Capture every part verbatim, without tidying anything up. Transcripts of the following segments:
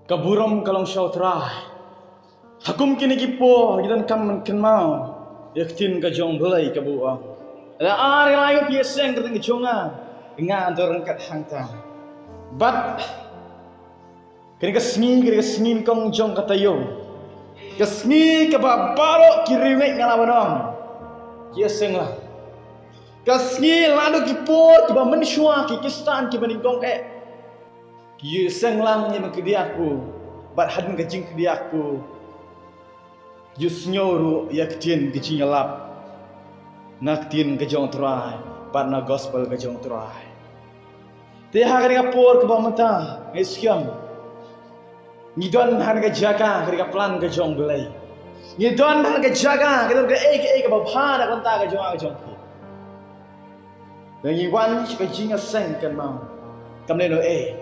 Ka burom ka long sha U Trai. Ha kum kine ki por ngi donkam ban kynmaw ïa ka ktien ka jong U Blei kaba u ong, lada ar ïa la ïoh phi ïaseng ka kyrteng ka jong nga, ngan don ryngkat hangta. Bad kane ka sngi, kane ka sngi nyngkong jong ka taïew, ka sngi kaba baroh ki riewngeit, nga lah ban ong, ki ïaseng lang. Ka sngi, la dei ki por kiba mynshuwa, ki Khristan kiba nyngkong eh ki ïaseng lang ïa ban kdiah, bad hadien ka jingkdiah, ki ïohsngew ruh ïa ka ktien ka jingïalap na ka ktien ka jong U Trai bad na gospel ka jong U Trai. Te ha kane ka por kaba mynta, nga ngeit skhem ngi don ha kane ka jaka, kane ka plan ka jong U Blei. Ngi don ha kane ka jaka, ngi don kaei kaei kaba bha na ka bynta ka jong nga ka jong phi. Lada ngi wan sha ka jingïaseng kynmaw, kam lehnoh ei,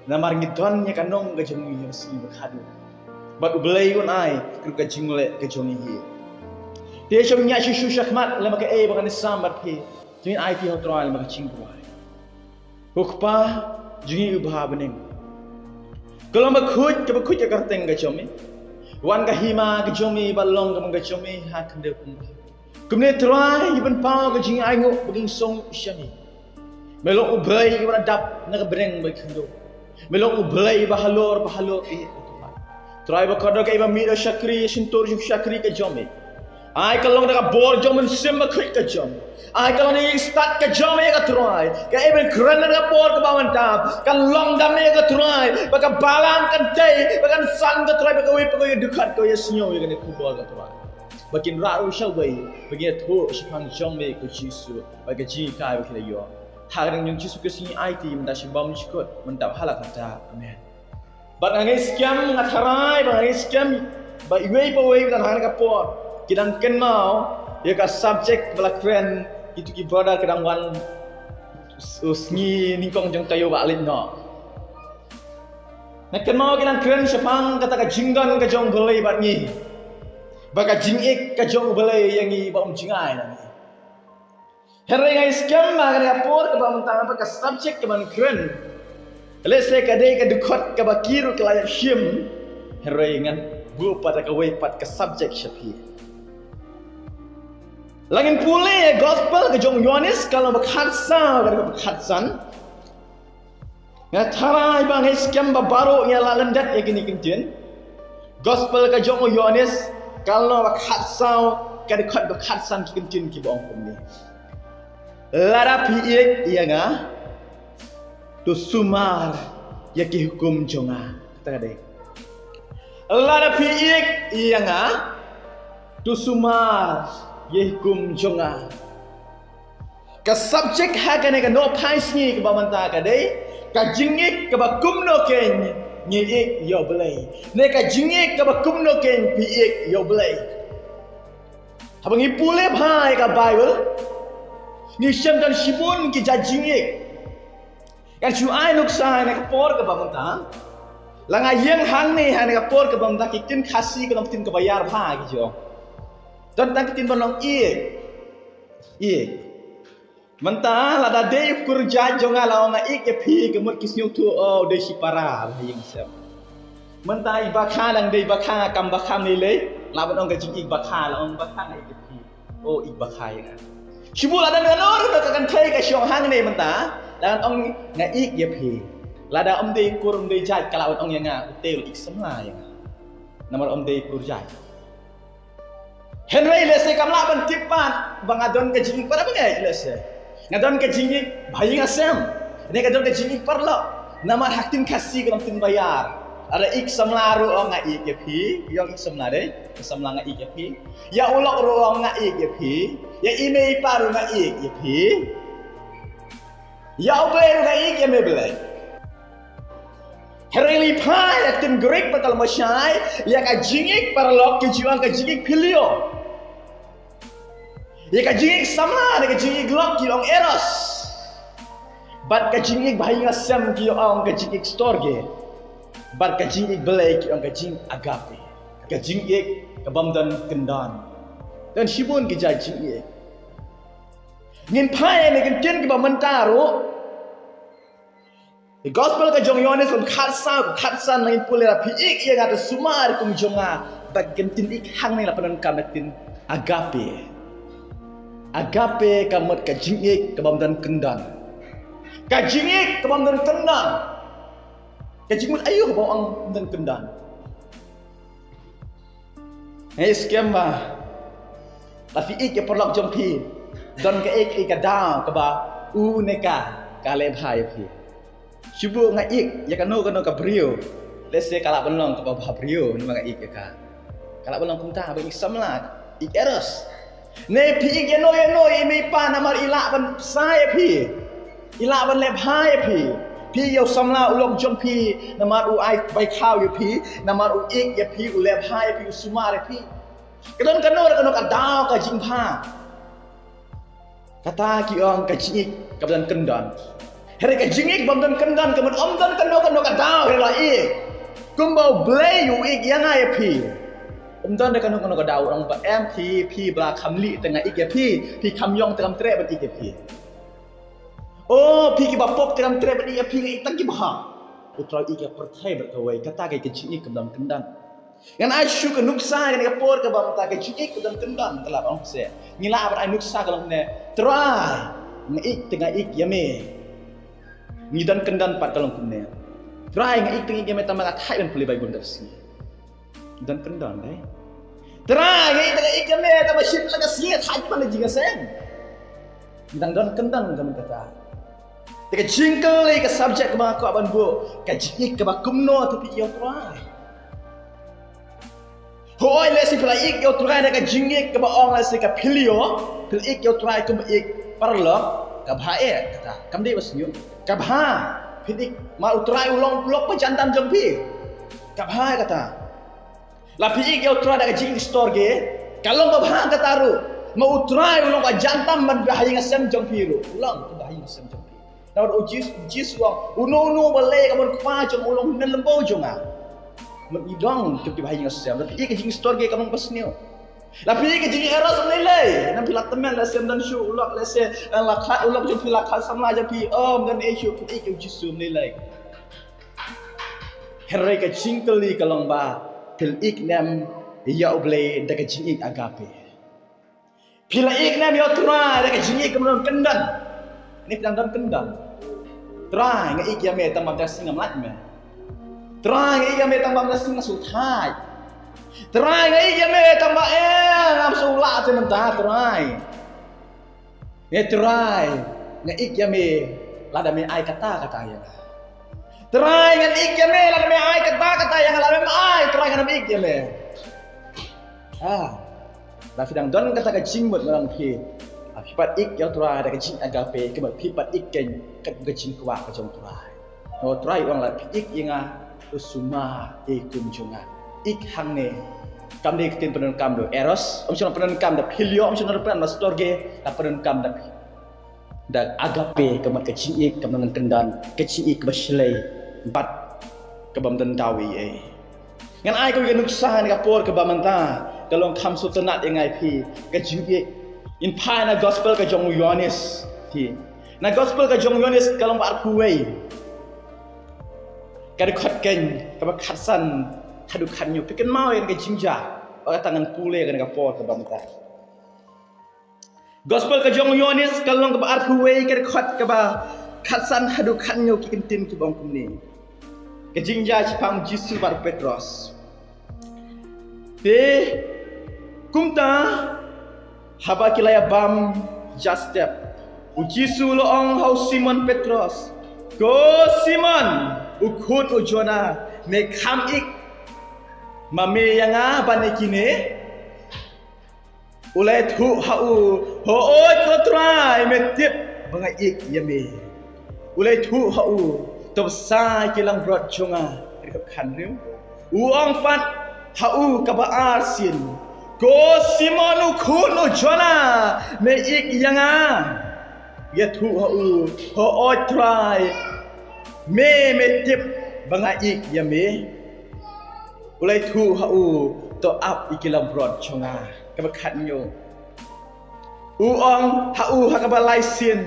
namar ngi don ïa ka nong ka jong ngi ïa ka sngi ba khadduh. Bad U Blei un ai ka rukom ka jingleh ka jong ngi. Te shu ngi ïa shu shu shakhmat lem bad kaei ba ngan ïasam bad phi. Te ngin aiti ha U Trai lem bad ka jingduwai. Ko Kpa jong ngi uba ha bneng, ka long ba khuid kaba khuid ïa ka kyrteng ka jong me. Wan ka hima ka jong me, bad long ka mon ka jong me ha khyndew kumba. Kumne Trai, ngi pynpaw ka jingainguh ba ngi sngewsih ïa me. Me long U Blei uba la dap na ka bneng bad ka khyndew. Me long U Blei ba halor ba halor ïa ka Trai. Trai ba kordor, kaei ba mih na u shakri, shyntur jong u shakri ka jong me, ai ka long da ka bor jong u Mynsiem Bakhuid ka jong me. Ai ka long da ka jingstad ka jong me ïa ka Trai. Kaei ban kren na ka por kaba mynta, kan long da me ïa ka Trai. Ba ka balang kan tei, ba kan san ka Trai, ba kawei pa kawei ka dkhot ka ïohsngew ïa kane ka khubor ka Trai. Ba kin rah ruh shawei, ba kin ïathuh shaphang jong me ko Jisu, ba ka jinghikai ba kin ïoh. Ha ka kyrteng jong Jisu Khrist ngi aiti mynta shi bymjukut, mynta bad ha la katta. Amen. Bad nga ngeit skhem, nga tharai ba nga ngeit skhem ba iwei pa iwei ba don ha kane ka por ki dang kynmaw ïa ka subject ba la kren kito ki brother ki dang wan u sngi nyngkong jong taïew ba leit noh. Nga kynmaw ki dang kren shaphang kata ka jingdon ka jong U Blei bad ngi, ba ka jingïeit ka jong U Blei ïa ngi ba um jngai na ngi. Hynrei nga ngeit skhem ba ha kane ka por kaba mynta, ba ka subject kaban kren, lehse ka dei ka dkhot kaba ki ruh ki la ïoh shim. Hynrei ngan buh pat da kawei pat ka subject sha phi. Lada ngin pule gospel ka jong u Ïoannis, ka lynnong ba khatsaw, ka dkhot ba khatsan. Nga tharai ba nga ngeit skhem ba baroh ngi la lyndet ïa kine ki ktien. Gospel ka jong u Ïoannis, ka lynnong ba khatsaw, ka dkhot ba khatsan, ki ktien kiba ong kumne: Lada phi ïeit ïa nga, to sumar ïa ki hukum jong nga. Kata ka dei: Lada phi ïeit ïa nga, to sumar ïa ki hukum jong nga. Ka subject ha kane ka nohphai sngi kaba mynta ka dei ka jingïeit kaba kumno keiñ ngi ïeit ïa U Blei, ne ka jingïeit kaba kumno keiñ phi ïeit ïa U Blei. Haba ngi pule bha ïa ka Baibl, ngi shem don shibun ki jait jingïeit. Ngan shu ai nuksa ha kane ka por kaba mynta. Lada nga ïeng hangne ha kane ka por kaba mynta, ki ktien Khasi ka long ktien kaba ïar bha ki jong. Don tang ki ktien ba long ïeit. Ïeit. Mynta lada dei u kur jait jong nga la ong nga ïeit ïa phi, ka mut ki sngewthuh, oh, dei shi para la ïeng sem. Mynta i bakha, dang dei bakha, kam bakha, ne lei, lah ban ong ka jingïeit bakha, la ong bakha, nga ïeit ïa phi. Oh, ïeit bakha ïa nga. Shibun lada nga nor ka kan thei ka shong hangne mynta, la kan ong nga ïeit ïa phi. Lada ym dei kur, ym dei jait, ka lah ban ong ïa nga, u te u ïeit samla ïa nga. Namar ym dei kur jait. Hynrei lehse kam lah ban tip pat ba nga don ka jingïeit para bangeit lehse. Nga don ka jingïeit ba ha ïing ha sem. Ne nga don ka jingïeit paralok. Namar ha ktien Khasi ka long ktien ba ïar. Lada ïeit samla ruh ong nga ïeit ïa phi, ïa u ïeit samla dei, ïeit samla nga ïeit ïa phi. Ïa u lok ruh ong nga ïeit ïa phi. Ïa i mei i pa ruh nga ïeit ïa phi. Ïa U Blei ruh nga ïeit ïa me Blei. Hynrei lei phai ïa ka ktien Greek ba ka la mashai ïa ka jingïeit paralok ki ju ong ka jingïeit phileo. Ïa ka jingïeit samla ne ka jingïeit lok ki ong eros. Bad ka jingïeit ba ha ïing ha sem ki ong ka jingïeit storge. Bad ka jingïeit Blei ki ong ka jingïeit agape. Ka jingïeit ka bym don kyndon. Don shibun ki jait jingïeit. Ngin phai ïa kine ki ktien kiba mynta ruh. Gospel ka jong Ïoannis lynnong khatsaw, khatsan, ngan pule la phi ïeit ïa nga te sumar kum jong nga. Bad ka ktien ïeit hangne la pyndonkam da ka ktien agape. Agape ka mut ka jingïeit ka bym don kyndon. Ka jingïeit ka bym don kyndon. Ka jingmut aïu ka bym don kyndon? Hei, skhem ba la phi ïeit ïa u paralok jong phi, don kaei kaei ka daw kaba u ne ka ka leh bha ïa phi. Shu buh nga ïeit ïa kano kano ka briew, lehse ka lah ban long kaba bha briew namar nga ïeit ïa ka. Ka lah ban long kumta ba ïeit samla, ïeit eros. Ne phi ïeit ïano ïano ïa i mei i pa namar i lah ban bsa ïa phi, i lah ban leh bha ïa phi. Phi ïeit ïa u samla u lok jong phi namar u ai bai khaw ïa phi, namar u ïeit ïa phi, u leh bha ïa phi, u sumar ïa phi. Ka don kano kano ka daw ka jingbha. Kata ki ong ka jingïeit kaba don kyndon. Hynrei ka jingïeit bym don kyndon ka mut ym don kano kano ka daw hynrei la ïeit. Kumba U Blei u ïeit ïa nga ïa phi, ym don da kano kano ka daw. U ong ba em phi, phi ba kham lih te nga ïeit ïa phi, phi kham ïong te ngam treh ban ïeit ïa phi. O phi kiba pop te ngam treh ban ïeit ïa phi, nga ïeit tang kiba ha. U Trai u ïeit ïa ka pyrthei bad kawei. Kata ka jingïeit kaba don kyndon. Ngan ai shuh ka nuksa kane ka por kaba mynta, ka jingïeit ka don kyndon. Ka lah ban ong se ngi lah ban ai nuksa ka long ne, Trai, nga ïeit te nga ïeit ïa me. Ngi don kyndon pat ka long kumne, Trai, nga ïeit te nga ïeit ïa me tang ba nga thait ban pule Baibl da ka sngi. Don kyndon dei. Trai, nga ïeit te nga ïeit ïa me tang ba shit la ka sngi nga thait ban leit jingïaseng. Ngi dang don kyndon ka mut kata. Te ka jingkylli, ka subject kaba nga kwah ban buh, ka jingïeit kaba kumno te phi ïeit ïa U Trai. Hooid, lehse phi la ïeit ïa U Trai da ka jingïeit kaba ong lehse ka phileo, phi la ïeit ïa U Trai kumba ïeit paralok, ka bha eh kata. Kam dei ba sniew, ka bha. Phi ïeit ma U Trai u long u lok ba jan tam jong phi, ka bha eh kata. La phi ïeit ïa U Trai da ka jingïeit stor ge, ka long kaba bha kata ruh. Ma U Trai u long ba jan tam ban ba ha ïing ha sem jong phi ruh, u long kaba ha ïing ha sem jong phi. Namar U Jis-, Jisu u ong, uno uno ba leh ka mon Kpa jong u long hynmen lymboh jong nga. Mut ngi long kiba ha ïing ha sem. La phi ïeit ka jingïeit stor ge ka long ba sniew. La phi ïeit ka jingïeit eros, ym lei lei. Namar phi la tymmen, lehse ym don shuh u lok, lehse la khlad u lok jong phi, la khlad samla jong phi, ym don ei shuh, phi ïeit ïa U Jisu, ym lei lei. Hynrei ka jingkylli ka long ba phi la ïeit ne em ïa U Blei da ka jingïeit agape. Phi la ïeit ne em ïa U Trai da ka jingïeit kaba don kyndon? Ne phi dang don kyndon? Trai, nga ïeit ïa me tang ba mynta ka sngi ngam lait me. Trai, nga ïeit ïa me tang ba mynta ka sngi nga shu thait. Trai, nga ïeit ïa me tang ba eh ngam shu lah te mynta, Trai. Eh Trai, nga ïeit ïa me lada me ai kata kata ïa nga. Trai, ngan ïeit ïa me lada me ai kata kata ïa nga, lada mem ai, Trai, ngan ym ïeit ïa me. Ah, lada phi dang don kata ka jingmut, ngan ong phi, ah, phi pat ïeit ïa U Trai da ka jingagape, kumba phi pat ïeit kein kat ka jingkwah ka jong U Trai. Namar U Trai u ong lada phi ïeit ïa nga, to sumar ïa i kum jong nga. Ïeit hangne kam dei ka ktien pyndonkam da u eros, ym shym la pyndonkam da u phileo, ym shym la pyndonkam da u storge, la pyndonkam da u, da u agape, ka mut ka jingïeit kaba don kyndon, ka jingïeit kaba shlei bad ka bym don daw ei ei. Ngan ai kawei ka nuksa ha kane ka por kaba mynta, ka long kham sngewtynnad ïa nga ïa phi, ka jingïeit. Ngin phai na gospel ka jong u Ïoannis, phi. Na gospel ka jong u Ïoannis ka lynnong ba arphew wei, ka dkhot keiñ kaba khatsan haduh khathynñiew. Phi kynmaw ïa kane ka jingjia, ba kata ngan pule ha kane ka por kaba mynta. Gospel ka jong u Ïoannis ka lynnong kaba arphew wei, ka dkhot kaba khatsan haduh khathynñiew, ki kyntien kiba ong kumne. Ka jingjia shaphang u Jisu bad u Petros. Te kumta haba ki la ïa bam ja step, u Jisu u la ong ha u Simon Petros, "Ko Simon, u khun u Jona, me kham ïeit ma me ïa nga ban ïa kine?" U la ïathuh ha u, "Hooid ko Trai, me tip ba nga ïeit ïa me." U la ïathuh ha u, "To bsa ïa ki langbrot jong nga." Ka dkhot khathynriew. U ong pat ha u kaba arsien, "Ko Simon u khun u Jona, me ïeit ïa nga?" U ïathuh ha u, "Hooid Trai, me, me tip ba nga ïeit ïa me." U la ïathuh ha u, "To ap ïa ki langbrot jong nga." Kaba khathynñiew. U ong ha u ha kaba laisien,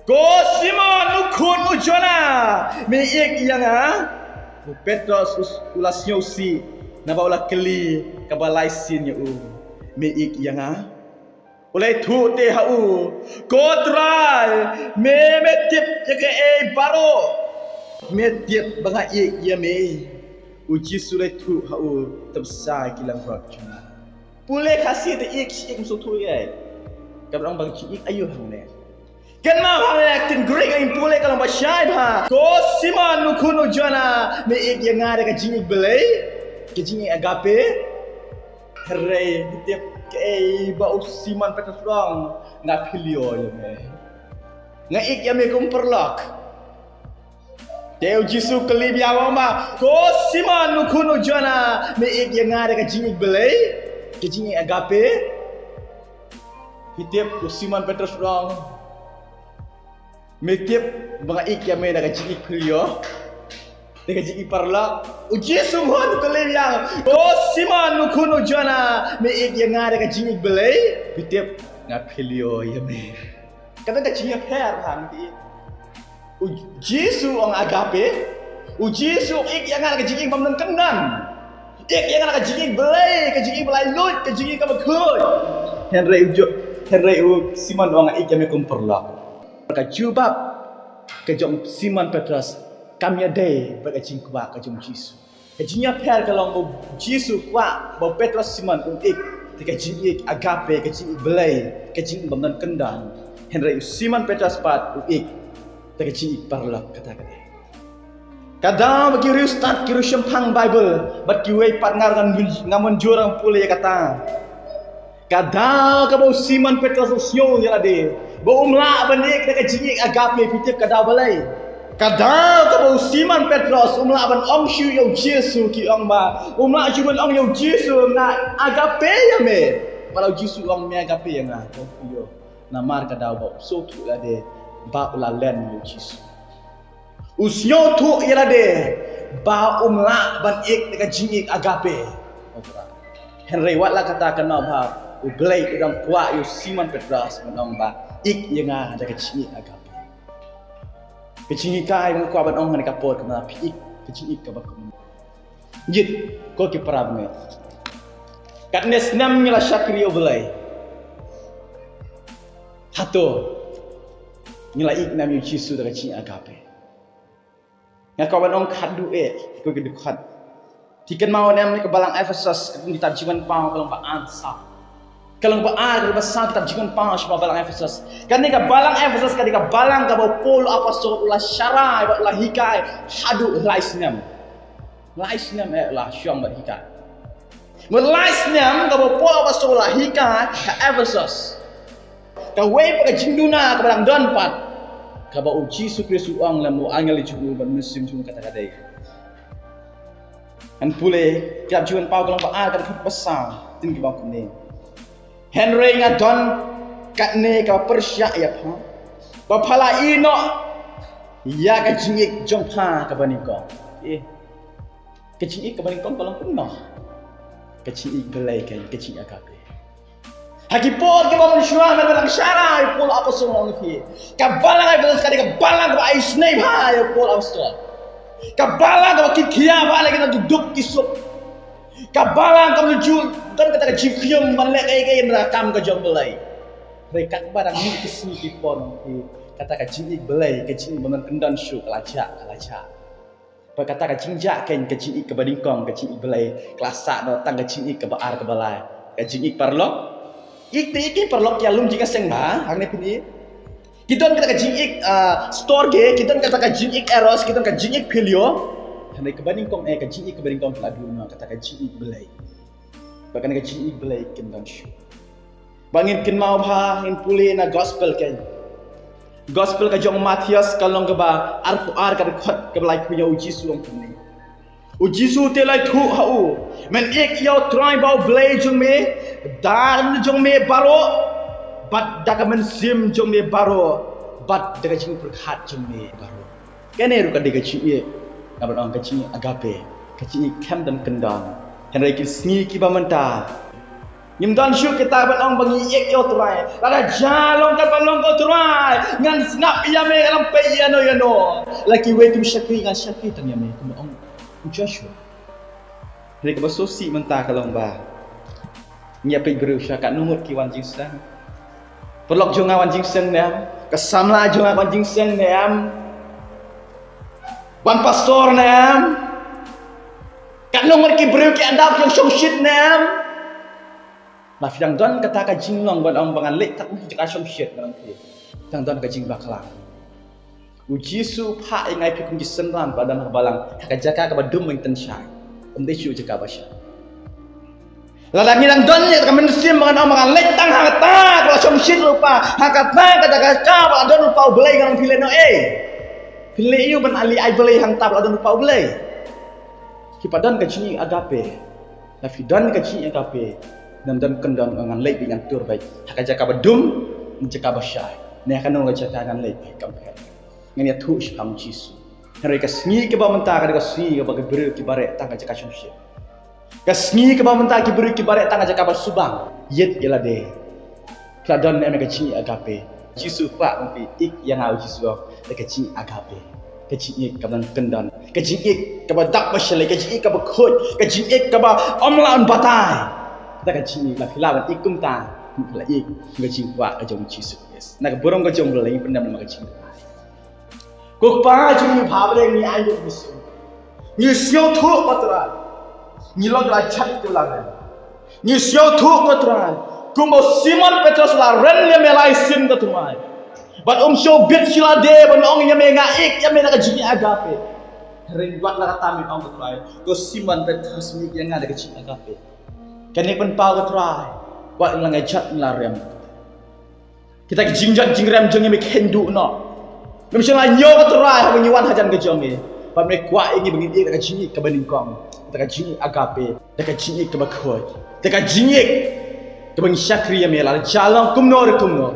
Ko Simon u khun u Jona, me ik ïa nga? U Petros u, u la sngewsih naba u la kylli kaba lai sien ïa u, me ik ïa nga? U la ïathuh te ha u, ko Trai, me me tip ïa kaei baroh. Me tip ba nga ik ïa me. U Jisu u la ïathuh ha u, to bsa ïa ki langbrot jong nga. Pule Khasi te ik shi ik, ym sngewthuh ïa. Kaba ong ba ki ik aïu hangne. Kynmaw hangne, ktien Greek ngin pule ka long ba shai bha. Ko Simon u khun u Jona, me ik ïa nga da ka jingik Blei, ka jingik agape? Hynrei phi tip kaei ba u Simon Petros u ong? Nga phileo ïa me. Nga ik ïa me kum paralok. Te u Jisu u kylli biang, u ong ba, ko Simon u khun u Jona, me ik ïa nga da ka jingik Blei, ka jingik agape? Phi tip u Simon Petros u ong, me tip ba nga ik ïa me da ka jingik phileo, da ka jingik paralok? U Jisu u kylli biang, ko Simon u khun u Jona, me ik ïa nga da ka jingik Blei? Phi tip, nga phileo ïa me. Kata ka jingïapher bha, phi. U Jisu u ong agape. U Jisu u ong ik ïa nga da ka jingik bym don kyndon. Ik ïa nga da ka jingik Blei, ka jingik ba laitluid, ka jingik kaba khuid. Hynrei u Jo-, hynrei u Simon u ong nga ik ïa me kum paralok. Ka jubab ka jong Simon Petros kam ïadei bad ka jingkwah ka jong u Jisu. Ka jingïapher ka long ba u Jisu u kwah ba u Petros Simon un ik da ka jingik agape, ka jingik Blei, ka jingik bym don kyndon. Hynrei u Simon Petros pat u ik da ka jingik paralok kata kata. Ka daw ba ki riewstad, ki riewshemphang Baibl bad kiwei pat, nga ruh ngan, ngam mynjur ban pule ïa kata. Ka daw kaba u Simon Petros u sngew ïa lade ba um lah ban ik da ka jingik agape, phi tip ka daw balei? Ka daw kaba u Simon Petros um lah ban ong shuh ïa u Jisu, ki ong ba um lah shuh ban ong ïa u Jisu, nga agape ïa me. Ba la u Jisu u ong me agape ïa nga, ka ong ïoh. Namar ka daw ba u sngewthuh ïa lade ba u la len ïa u Jisu. U sngewthuh ïa lade ba um lah ban ik da ka jingik agape. Hynrei wat la kata, kynmaw ba u Blei u dang kwah ïa u Simon Petros ban ong ba ik ïa nga da ka jingik agape. Ka jinghikai ba nga kwah ban ong ha kane ka por ka long ba phi ik ka jingik kaba kumno. Jied ko ki para bangeit. Katne snem ngi la shakri ïa u Blei. Hato ngi la ik ne em ïa u Jisu da ka jingagape? Nga kwah ban ong khadduh eh, ko ki dkhot. Phi kynmaw ne em, ha ka balang Ephesos, ka kitab Jingwan Paw, ka lynnong ba ar, sa. Ka lynnong ba ar, ka dkhot ba saw, kitab Jingwan Paw sha balang Ephesos. Kane ka balang Ephesos ka dei ka balang kaba u Paul apostol u la sharai bad u la hikai haduh lai snem. Lai snem eh u la shong bad hikai. Mut lai snem kaba u Paul apostol u la hikai ha Ephesos. Kawei pat ka jingduna kaba dang don pat, kaba u Jisu Khrist u ong lem bad u angel jong u bad u mynsiem jong u, kata ka dei. Ngan pule kitab Jingwan Paw ka lynnong ba ar, ka dkhot ba saw, ktien ki ong kumne. Hynrei nga don katne kaba pyrshah ïa pha, ba pha la ïehnoh ïa ka jingïeit jong pha kaba nyngkong. Eh. Ka jingïeit kaba nyngkong ka long kumno? Ka jingïeit Blei, ka, ka jingïeit agape. Ha ki por kiba mynshuwa, mynba dang sharai u Paul apostol, nga ong ïa phi, ka balang Ephesos ka dei ka balang kaba isynei bha ïa u Paul apostol. Ka balang kaba kitkhia bha na ki duk ki suk. Ka balang kaba ju don kata ka jingkhñium ban leh kaei kaei na ka kam ka jong u Blei. Hynrei katba dang mih ki sngi ki por, nga ong ïa phi, kata ka jingïeit Blei, ka jingïeit ba man kyndon shuh, ka la jah, ka la jah. Bad kata ka jingjah keiñ, ka jingïeit kaba nyngkong, ka jingïeit Blei, ka la sah noh tang ka jingïeit kaba ar, kaba lai, ka jingïeit paralok. Ïeit te ïeit keiñ paralok, ïa lum jingïaseng bha hangne pyni. Ki don kata ka jingïeit, ah, storge, ki don kata ka jingïeit eros, ki don ka jingïeit phileo. Hynrei kaba nyngkong eh, ka jingïeit kaba nyngkong ka la duh noh, kata ka jingïeit Blei. Bad kane ka jingïeit Blei kim don shuh. Ba ngin kynmaw bha, ngin pule na gospel keiñ. Gospel ka jong u Mathaios ka lynnong kaba arphew ar, ka dkhot kaba laiphew hynñiew, u Jisu u ong kumne. U Jisu te u la ïathuh ha u, men ïeit ïa u Trai ba u Blei jong me da ka dohnud jong me baroh, bad da ka mynsiem jong me baroh, bad da ka jingpyrkhat jong me baroh. Kane ruh ka dei ka jingïeit, nga ban ong ka jingïeit agape, ka jingïeit khlem don kyndon. Hynrei ki sngi kiba mynta, Ngim don shuh kita ban ong ba ngi ïeit ïa u Trai. Lada ja long katba long ko Trai, ngan sngap ïa me, ngan ym peit ïano ïano. La kiwei kim shakri, ngan shakri tang ïa me, kumba ong u Joshua. Hynrei kaba sngewsih mynta ka long ba ngi ïa peit briew sha, katno ngut ki wan jingseng. Paralok jong nga wan jingseng ne em? Ka samla jong nga wan jingseng ne em? Wan pastor ne em? Katno ngut ki briew ki ïa dap ïa ka shongshit ne em? Lada phi dang don kata ka jinglong ban ong ba ngan leit tang ha ka jaka shongshit, ngan ong phi, dang don ka jingbakla. U Jisu u phah ïa nga ïa phi kum ki synran ba don ha ka balang, ha ka jaka kaba dum ban tynshai, ym dei shuh jaka ba shai. Lada ngi dang don ïa ka mynsiem ba ngan ong ba ngan leit tang ha kata kaba la shongshit ruh pa, ha kata ka jaka ba la don ruh pa U Blei, ngan ong phi leh noh ei. Phi leh ïa u ban ali ai Blei hangta ba la don ruh pa U Blei. Ki pa don ka jingïeit agape. Lada phi don ka jingïeit agape, ngan don kyndon, ngan leit beit, ngan tur beit ha ka jaka ba dum, jaka ba shai, ne ha kano ka jaka ngan leit beit, kam pher. Ngan ïathuh shaphang U Jisu. Hynrei ka sngi kaba mynta ka dei ka sngi kaba ki briew ki bareh tang ka jaka shongshit. Ka sngi kaba mynta ki briew ki bareh tang ka jaka ba subang. Ïeit ïa lade. Ka don ne em ka jingïeit agape? Jisu u kwah ban phi ïeit ïa nga, U Jisu, da ka jingïeit agape. Ka jingïeit kaba don kyndon, ka jingïeit kaba dap ba shlei, ka jingïeit kaba khuid, ka jingïeit kaba ym lah ban batai. Da ka jingïeit, lada phi lah ban ïeit kumta, phi la ïeit, ka jingkwah ka jong U Jisu Khrist. Na ka burom ka jong U Blei, pyndem ma ka jingkwah. Ko Kpa jong ngi ba ha bneng, ngi ainguh mynsiem. Ngi sngewthuh ko Trai, ngi long ki la jait ki la rem. Ngi sngewthuh ko Trai, kumba u Simon Petros u la rem ïa me lai sien ko Trai, bad um sngewbit shuh lade ban ong ïa me, nga ïeit ïa me da ka jingïeit agape. Hynrei wat la katta me ong ko Trai, ko Simon Petros, me ïeit ïa nga da ka jingïeit agape. Kane pynpaw ko Trai, wat la nga jait nga la rem. Kita ki jingjot jingrem jong ngi me khein duh noh. Ngim shym la ñiew ko Trai haba ngi wan hajan ka jong me. Bad me kwah ïa ngi ba ngin ïeit da ka jingïeit kaba nyngkong, da ka jingïeit agape, da ka jingïeit kaba khuid, da ka jingïeit kaba ngi shakri ïa me lada ja long kumno re kumno.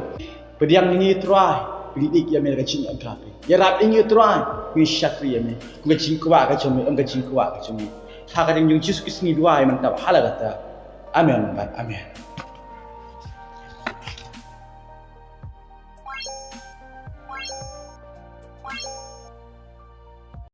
Pdiang ïa ngi Trai ba ngin ïeit ïa me da ka jingïeit agape. Ïarap ïa ngi Trai ba ngin shakri ïa me kum ka jingkwah ka jong me, ym ka jingkwah ka jong ngi. Ha ka kyrteng jong U Jisu Khrist ngi duwai mynta bad ha la katta. Amen bad amen.